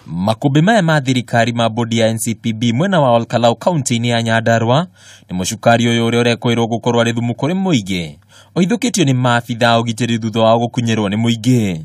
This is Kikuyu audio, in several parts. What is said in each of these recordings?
Makũmbĩ maya ma thirikari ma bodi ya NCPB mwena wa Olkalau kaunti-inĩ ya Nyandarua nĩ mũcukari ũyũ ũrĩa ũrekũĩrwo gũkorwo arĩ thumu kũrĩ mũingĩ ũhithũkĩtio nĩ maabitha a ũgitĩri thutha wao gũkunyĩrwo nĩ mũingĩ.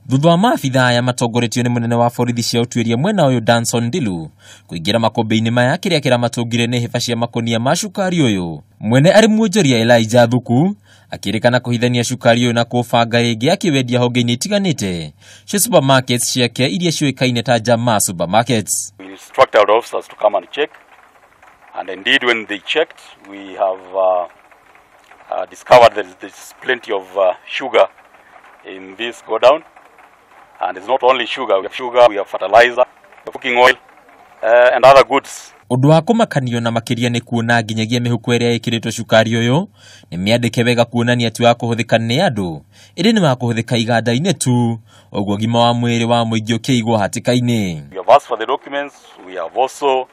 Thutha wa maabitha aya matongoretio nĩ mũnene wa borithi cia ũtuĩria mwena ũyũ Danson Ndilu kũingĩra makũmbĩ-inĩ maya kĩrĩa kĩramatũngire nĩ hĩba cia makũnia ma cukari ũyũ. Mwene arĩ mwonjoria Elijah Thuku akĩrĩkana kũhithania cukari ũyũ na kũbanga rĩngĩ akĩwendia honge-inĩ itiganĩte cia supermarkets ciake iria ciũĩkaine ta Jamaa Supermarkets. We instructed our officers to come and check, and indeed when they checked, we have discovered that there's plenty of sugar in this godown. And it's not only sugar, we have sugar, we have fertilizer, cooking oil, and other goods. Ũndũ wa kũmakanio na makĩria nĩ kuona nginyagia mĩhuko ĩrĩa ĩkĩrĩtwo cukari ũyũ nĩ mĩandĩke wega kuonania ti wa kũhũthĩka nĩ andũ ĩndĩ nĩ wa kũhũthĩka iganda-inĩ tu, ũguo ũgima wa mwĩrĩ wa mũingĩ ũkĩigwo hatĩka-inĩ. We have asked for the documents. We have also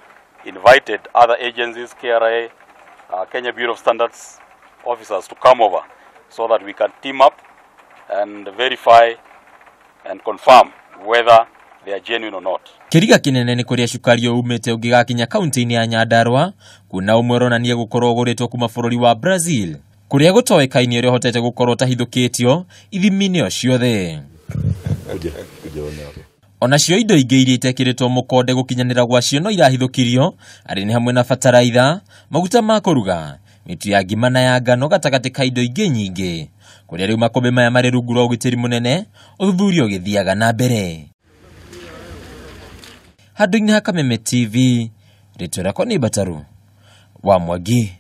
invited other agencies, KRA, Kenya Bureau of Standards officers to come over so that we can team up and verify and confirm whether they are genuine or not. Kĩriga kĩnene nĩ kũrĩa cukari ũyũ umĩte ũngĩgakinya kaunti-inĩ ya Nyandarua kuona ũmwe ũronania gũkorwo ũgũrĩtwo kuma bũrũri wa Brazil kũrĩa gũtoĩkaine ũrĩa ũhotete gũkorwo ũtahithũkĩtio ithimi-inĩ o ciothe. Onacio indo ingĩ iria itekĩrĩtwo mũkonde gũkinyanĩra gwacio no irahithũkirio arĩ nĩ hamwe na bataraitha, maguta ma kũruga, mĩtu ya ngima na ya ngano gatagatĩ ka indo ingĩ nyingĩ kũrĩa rĩu makũmbĩ maya marĩ rungu rwa ũgitĩri mũnene ũthuthuria ũgĩthiaga na mbere. Handũ-inĩ ha Kameme TV, rĩtwa rĩakwa nĩ Mbataru wa Mwangi.